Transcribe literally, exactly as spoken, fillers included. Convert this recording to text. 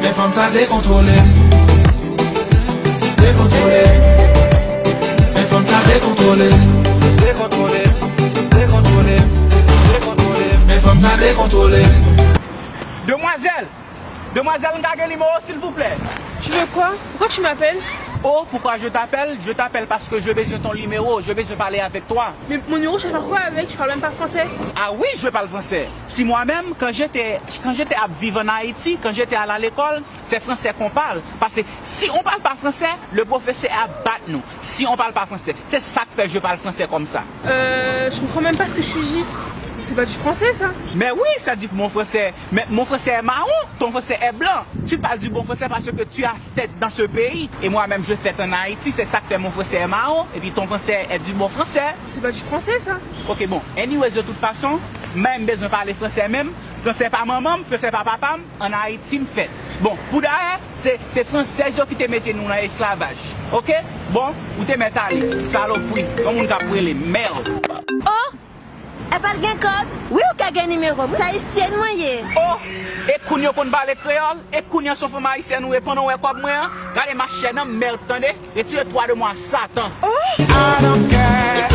Men fanm sa dekontwole. Dekontwole. Men fanm sa dekontwole. Dekontwole. Dekontwole. Dekontwole. Men fanm sa dekontwole. Demwazèl! Demwazèl, m ka gen nimewo w, silvouplè? Tu veux quoi? Pourquoi tu m'appelles? Oh, pourquoi je t'appelle? Je t'appelle parce que je besoin ton numéro, je besoin parler avec toi. Mais mon numéro, tu vas faire quoi avec? Tu parles même pas français. Ah oui, je parle français. Si moi-même, quand j'étais, quand j'étais à vivre en Haïti, quand j'étais à l'école, c'est français qu'on parle. Parce que si on parle pas français, le professeur a bat nous. Si on parle pas français, c'est ça que fait je parle français comme ça. Euh, je comprends même pas ce que tu dis. C'est pas du français, ça. Mais oui, ça dit mon français. Mais mon français est marron, ton français est blanc. Tu parles du bon français parce que tu as fait dans ce pays. Et moi-même, je fais en Haïti. C'est ça que fait mon français est marron. Et puis ton français est du bon français. C'est pas du français, ça. Ok, bon. Anyways, de toute façon, mwen bezwen pale franse menm. Franse pa manman m, franse pa papa m. Ann Ayiti m fèt. Bon, poudayè, se, se fransèz yo ki te mete nou nan esklavaj. Oke? Bon, ou te mèt ale, salopri, yon moun k ap rele, mèd. Oh! Epa l gen kòb? Wi, ou ka gen nimewo m. Se ayisyèn mwen ye. Oh! E kounye w konn pale kreyòl? E kounye a se yon fanm ayisyèn ou ye, pandan w wè kòb mwen an? Gade machè nan mèd, tande? Retire twa de mwa, Satan. I don't care.